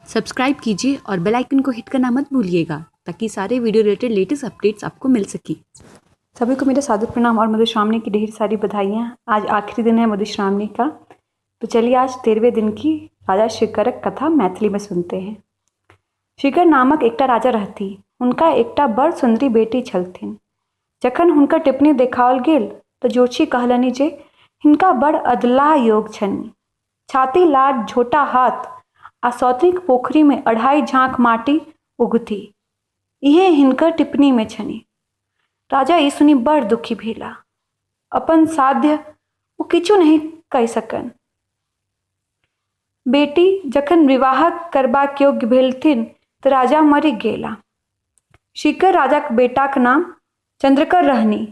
Subscribe कीजिए और बेल icon को हिट करना मत भूलिएगा ताकि सारे वीडियो रिलेटेड लेटेस्ट अपडेट्स आपको मिल सके। सभी को मेरा सादर प्रणाम और मधुश्रावणी की ढेर सारी बधाइयाँ। आज आखिरी दिन है मधुश्रावणी का, तो चलिए आज 13वें दिन की राजा शिखरक कथा मैथिली में सुनते हैं। शिखर नामक एकटा राजा रहथि। हुनका एकटा बड़ सुन्दरी बेटी छलथिन। जखन हुनकर टिप्पणी देखाओल गेल तऽ ज्योतिषी कहलनि जे हिनका बड़ अधलाह योग छनि। छाती लाट झोंटा हाथ आ सौतनिक पोखरिमे अढ़ाइ झाँख माटि उगथि। इएह हिनकर टिप्पणीमे छनि। राजा ई सुनि बड़ दुखी भेला। अपन साध्य ओ किछु नहि कहि सकल। बेटी जखन विवाह करबाक योग्य भेलथिन तऽ राजा मरि गेला। शिखर राजाक बेटाक नाम चंद्रकर रहनि।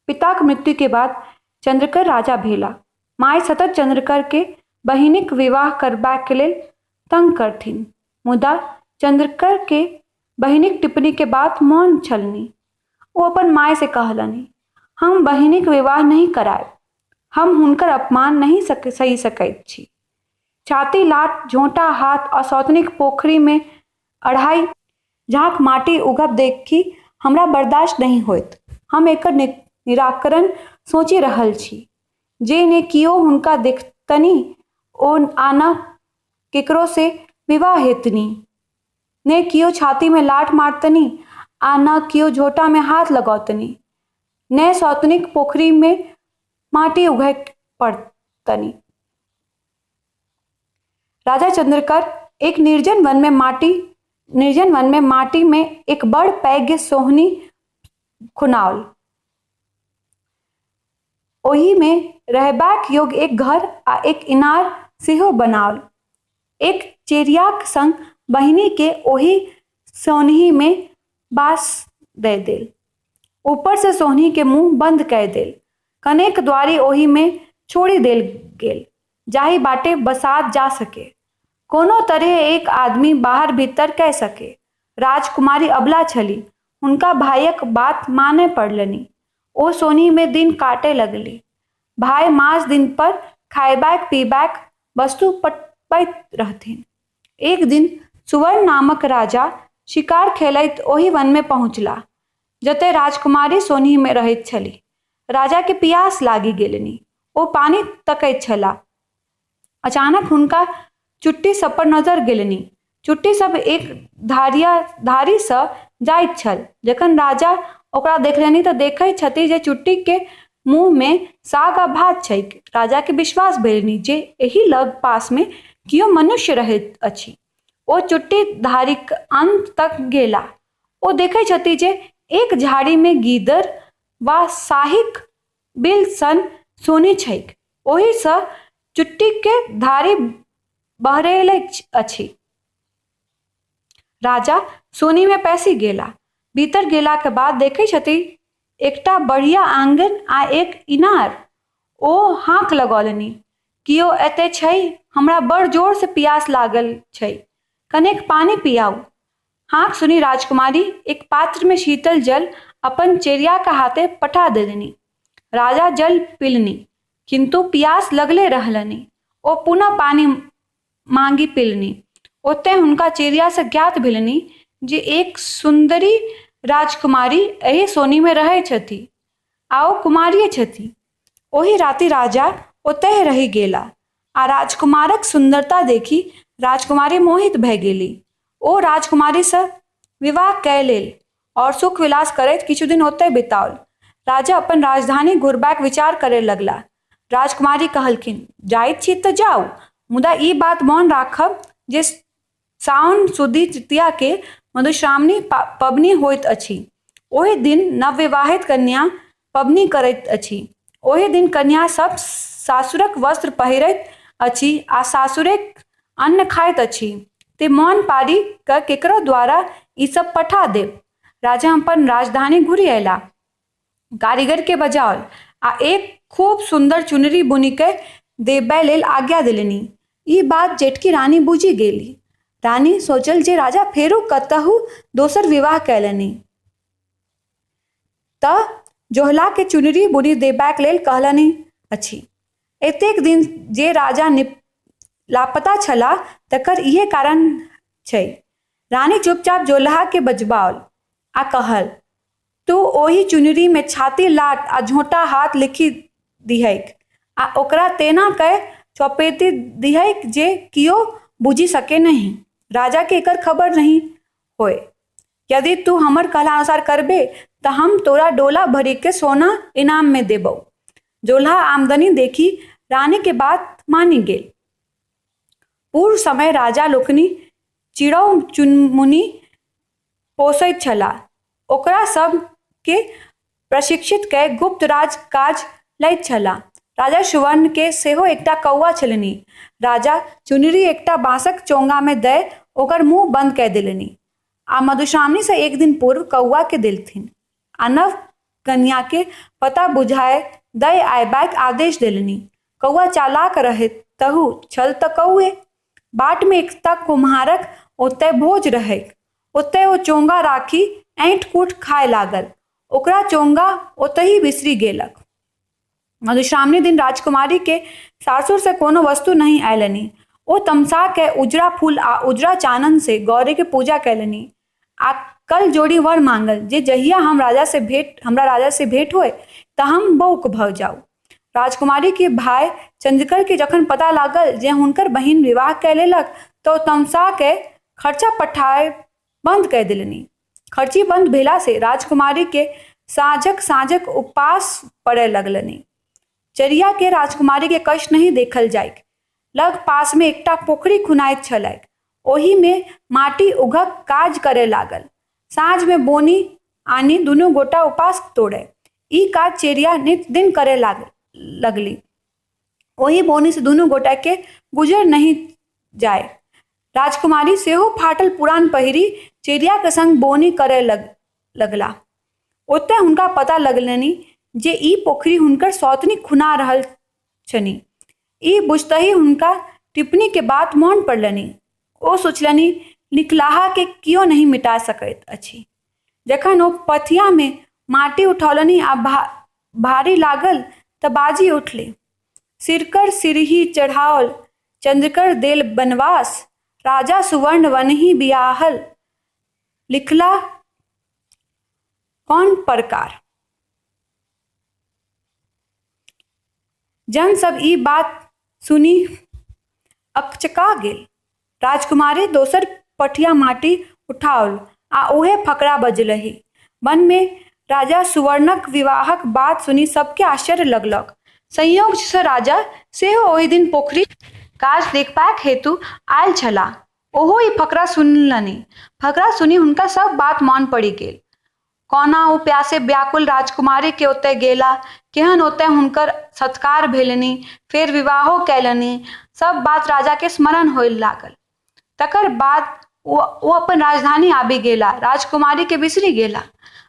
पिताक मृत्यु के बाद चंद्रकर राजा भेला। माय सतत चंद्रकर के बहिनिक विवाह करबाक लेल तंग करथिन। मुदा चंद्रकर के बहिनिक टिप्पणी के बात मोन छलनि। ओ अपन माय से कहलनि, हम बहिनिक विवाह नहि करायब। हम हुनकर अपमान नहि सहि सकैत छी। छाती लाट झोंटा हाथ आ सौतनिक पोखरि मे अढ़ाइ झाँख माटि उघब देखि हमरा बर्दाश्त नहि होयत। हम एकर निराकरण सोचि रहल छी जे ने कियो हुनका देखतनि आ ने केकरो से विवाह हेतनि। ने कियो छाती मे लाठ मारतनि आ ने कियो झोंटा मे हाथ लगौतनि। ने सौतनिक पोखरि मे माटि उघय पड़तनि। राजा चंद्रकर एक निर्जन वन में माटी निर्जन वन में माटी में एक बड़ पैघ सोहनी खुनाओल। ओहि में रहबाक योग्य एक घर आ एक इनार सेहो बनाओल। एक चेरियाक संग बहिनी के ओहि सोहनी में बास दय देल। ऊपर से सोहनी के मुंह बंद कय देल। कनेक द्वारी ओहि में छोड़ि देल गेल जाहि बाटे बसात जा सके। कोनो तरहे एक आदमी बाहर भीतर कय सके। राजकुमारी अबला छली। हुनका भाइयक बात मानय पड़लनि। ओ सोनी मे दिन काटय लगली। भाय मास दिन पर खायबाक पीबाक वस्तु पठबैत रहथिन। एक दिन सुवर्ण नामक राजा शिकार खेलैत ओहि वन मे पहुँचलाह जतय राजकुमारी सोन्हि मे रहैत छलीह। राजा के पियास लागि गेलनि। ओ पानि तकैत छलाह। अचानक हुनका चुट्टी सब पर नजर गेलनि। चुट्टी सब एक धारी सँ जाइत छल। जखन राजा ओकरा देखलनि तऽ देखैत छथि जे चुट्टी के मुँह मे साग आ भात छैक। राजा के विश्वास भेलनि जे एहि लग पास मे कियो मनुष्य रहैत अछि। ओ चुट्टी धारीक अन्त तक गेलाह। ओ देखैत छथि जे एक झाड़ी मे गीदड़ वा साहीक बिल सन सोनी छैक। ओहि सँ चुट्टी के धारी बहरेलैक अछि। राजा सोनी मे पैसि गेला। भीतर गेलाक बाद देखै छथि एकटा बढ़िया आंगन आ एक इनार। ओ हाक लगौलनि, कियो एतय छै? हमरा बड़ जोर सँ पियास लागल छै। कनेक पानि पियाउ। हाक सुनि राजकुमारी एक पात्र मे शीतल जल अपन चेरियाक हाथे पठा देलनि। राजा जल पीलनि, किन्तु पियास लगले रहलनि। ओ पुनः पानि मांगि पीलनि। ओतय हुनका चेरिया सँ ज्ञात भेलनि जे एक सुन्दरी राजकुमारी एहि सोनी मे रहैत छथि आ ओ कुमारिये छथि। ओहि राति राजा ओतहि रहि गेला आ राजकुमारक सुन्दरता देखि राजकुमारी मोहित भए गेली। ओ राजकुमारी सँ विवाह कय लेल और सुख विलास करैत किछु दिन ओतय बिताओल। राजा अपन राजधानी घुरबाक विचार करय लगलाह। राजकुमारी कहलखिन, जाइत छी तऽ जाउ, मुदा ई बात मोन राखब जे साओन सुदी तृतीया के मधुश्रावणी पबनी होइत अछि। ओहि दिन नवविवाहित कन्या पबनी करैत अछि। ओहि दिन कन्या सब सासुरक वस्त्र पहिरैत अछि आ सासुरेक अन्न खाइत अछि। तें मोन पाड़ि कऽ केकरो द्वारा ई सब पठा देब। राजा अपन राजधानी घुरि अयलाह। कारीगर के बजाओल आ एक खूब सुन्दर चुनरी बुनि कऽ देबय लेल आज्ञा देलनि। ई बात जेठकी रानी बूझि गेली। रानी सोचल जे राजा फेरो कतहु दोसर विवाह कयलनि तऽ जोहला के चुनरी बुनि देबाक लेल कहलनि अछि। एतेक दिन जे राजा लापता छलाह तकर इएह कारण छै। रानी चुपचाप जोलहा के बजबाओल आ कहल, तू ओहि चुनरी मे छाती लाट आ झोंटा हाथ लिखि दिहैक आ ओकरा तेना कए चौपेति दिहैक जे कियो बूझि सकए नहि। राजा के एकर खबर नहि होअय। यदि तू हमर कहलानुसार करबें त हम तोरा डोला भरि कए सोना इनाम मे देबौ। जोलहा आमदनी देखि रानीक बात मानि गेल। पूर्व समय राजा लोकनि चिड़ै-चुनमुनी पोसैत छलाह। ओकरा सभ केँ प्रशिक्षित कय गुप्त राज-काज लैत छलाह। राजा सुवर्ण केँ सेहो एकटा कौआ छलनि। राजा चुनरी एकटा बाँसक चोंगा मे दय ओकर मुँह बंद कय देलनि आ मधुश्रावणी सँ एक दिन पूर्व कौआ केँ देलथिन आ नव कनियाँ केँ पता बुझाय दय अयबाक आदेश देलनि। कौआ चालाक रहितहुँ छल त कौए। बाट मे एकटा कुम्हारक ओतय भोज रहैक। ओतय ओ चोंगा राखि ऐंठ-कूठ खाय लागल। ओकरा चोंगा ओतहि बिसरि गेलैक। मधुश्रावणी दिन राजकुमारी के सासुर सँ कोनो वस्तु नहि अयलनि। ओ तमसा कए उजरा फूल आ उजरा चानन सँ गौरीक पूजा कयलनि आ कल जोड़ि वर माँगल जे जहिया हम राजा सँ भेंट हमरा राजा सँ भेंट होअय तँ हम बौक भऽ जाउ। राजकुमारी के भाय चंद्रकर के जखन पता लागल जे हुनकर बहिन विवाह कए लेलक तँ ओ तमसा कए खर्चा पठायब बंद कए देलनि। खर्ची बंद भेला से राजकुमारी के साँझक साँझक उपास पड़य लगलनि। चरिया के राजकुमारी के कष्ट नहि देखल जाइक। लग पास मे एकटा पोखरि खुनाइत छलैक। ओहि मे माटि उघक काज करय लागल। साँझ मे बोनि आनि दुनू गोटा उपास तोड़य। ई काज चेरिया नित दिन करय लगली। ओहि बोनिसँ दुनू गोटाके गुजर नहि जाय। राजकुमारी सेहो फाटल पुरान पहिरि चेरियाक संग बोनि करय लगलाह। ओतय हुनका पता लगलनि जे ई पोखरि हुनकर सौतनी खुना रहल छनि। ई बुझतहि हुनका टिपनिक बात मोन पड़लनि। ओ सोचलनि, लिखलाहाकेँ कियो नहि मिटा सकैत अछि। जखन ओ पथियामे माटि उठौलनि आ भारी लागल तँ बाजि उठलीह, सिरकर सिरही चढ़ाओल, चन्द्रकर देल बनवास, राजा सुवर्ण वनहि बिआहल, लिखला कोन प्रकार। जन सभ ई बात सुनि अकचका गेल। राजकुमारी दोसर पथिया माटि उठाओल आ ओएह फकरा बजलीह। वन मे राजा सुवर्णक विवाहक बात सुनि सभकेँ आश्चर्य लगलैक। संयोग सँ राजा सेहो ओहि दिन पोखरिक काज देखबाक हेतु आयल छलाह। ओहो ई फकरा सुनलनि। फकरा सुनि हुनका सभ बात मोन पड़ि गेल। कोना ओ प्यासे व्याकुल राजकुमारी के ओतय गेलाह, केहन ओतय हुनकर सत्कार भेलनि, फेर विवाहो कयलनि, सब बात राजा के स्मरण होय लागल। तकर बाद ओ अपन राजधानी आबि गेलाह, राजकुमारी के बिसरि गेलाह।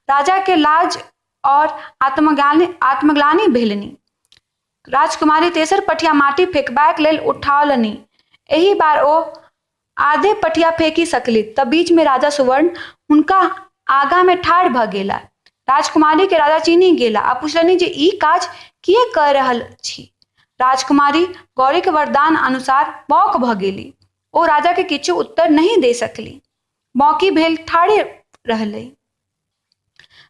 राजा के लाज और आत्मग्लानि भेलनि। राजकुमारी तेसर पठिया माटि फेकबाक लेल उठौलनि। एहि बार ओ आधे पठिया फेकि सकली तँ बीचमे राजा सुवर्ण हुनका आगाँमे ठाढ़ भऽ गेला। राजकुमारीकेँ राजा चीन्हि गेला आ पुछलनि जे ई काज किएक कऽ रहल छी? राजकुमारी गौरीक वरदान अनुसार बौक भऽ गेली। ओ राजाकेँ किछु उत्तर नहि दऽ सकली। बौकी भेल ठाढ़े रहलै।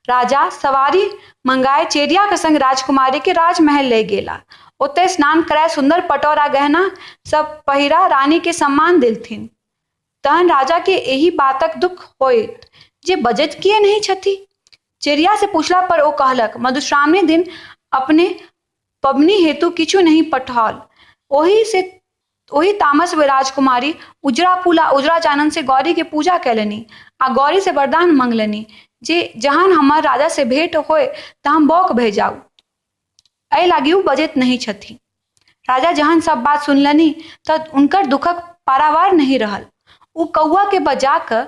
राजा सवारी मंगाय चेरियाक संग राजकुमारी के राजमहल लय गेला। ओतय स्नान कराय सुन्दर पटौर आ गहना सब पहिरा रानी के सम्मान देलथिन। तहन राजा के एहि बातक दुख होइत जे बजैत किए नहि छथि। चेरिया से पूछला पर ओ कहलक, मधुश्रावणी दिन अपने पबनी हेतु किछु नहि पठाओल। ओहि से ओहि तामसमे राजकुमारी उजरा फूल आ उजरा चाननसँ गौरीके पूजा कयलनि आ गौरीसँ वरदान मङ्गलनि जे जहन हमर राजासँ भेँट होय तऽ हम बौक भऽ जाउ। एहि लागि ओ बजैत नहि छथि। राजा जहन सब बात सुनलनि तऽ हुनकर दुःखक पारावार नहि रहल। ओ कौआके बजा कऽ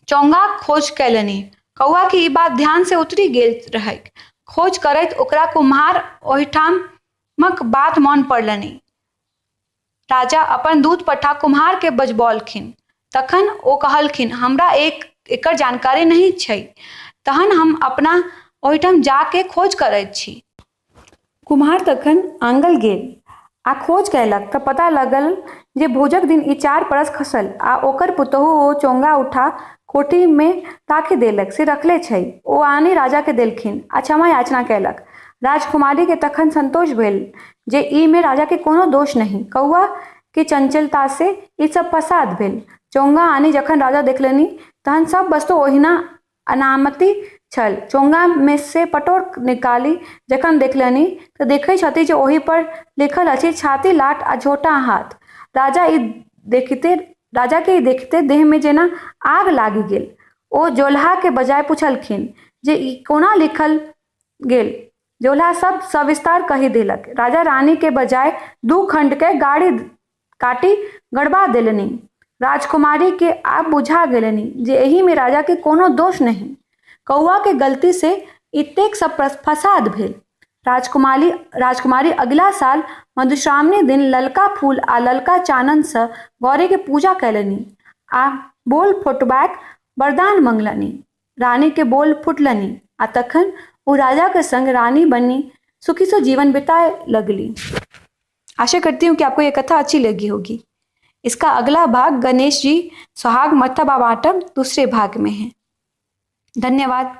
चोंगाक खोज कयलनि। कौआके ई बात ध्यानसँ उतरि गेल रहैक। खोज करैत ओकरा कुम्हार ओहिठामक बात मोन पड़लनि। राजा अपन दूत पठा कुम्हारकेँ बजबौलखिन। तखन ओ कहलखिन, हमरा एकर जानकारी नहि छै तहन हम अपना ओहिठाम जा कऽ खोज करैत छी। कुम्हार तखन आंगल गेल आ खोज कयलक तऽ पता लगल जे भोजक दिन ई चार परस खसल आ ओकर पुतोहु ओ चोंगा उठा कोठीमे राखि देलक, से रखले छै। ओ आनि राजाकेँ देलखिन आ क्षमा याचना कयलक। राजकुमारीकेँ तखन संतोष भेल जे ई मे राजाकेँ कोनो दोष नहि। कौआके चंचलतासँ ई सब फसाद भेल। चोंगा आनि जखन राजा देखलनि तहन सब वस्तु ओहिना अनामति छल। चोंगामेसँ पटोर निकालि जखन देखलनि तऽ देखै छथि जे ओहिपर लिखल अछि छाती लाट आ झोंटा हाथ। राजा ई देखिते राजाकेँ ई देखिते देहमे जेना आग लागि गेल। ओ जोलहाकेँ बजाय पुछलखिन जे ई कोना लिखल गेल। जोलहा सब सविस्तार कहि देलक। राजा रानीकेँ बजाय दू खण्ड कए गाड़ी काटि गड़बा देलनि। राजकुमारीकेँ आब बुझा गेलनि जे एहिमे राजाके कोनो दोष नहि। कौआके गलतीसँ एतेक सब फसाद भेल। राजकुमारी राजकुमारी अगिला साल मधुश्रावणी दिन ललका फूल आ ललका चाननसँ गौरीके पूजा कयलनि आ बोल फुटबाक वरदान मङ्गलनि। रानीके बोल फुटलनि आ तखन ओ राजाके संग रानी बनि सुखीसँ जीवन बिताए लगली। आशा करती हूँ कि आपको ये कथा अच्छी लगी होगी। इसका अगला भाग गणेश जी सुहाग मथब आटम दूसरे भाग में है। धन्यवाद।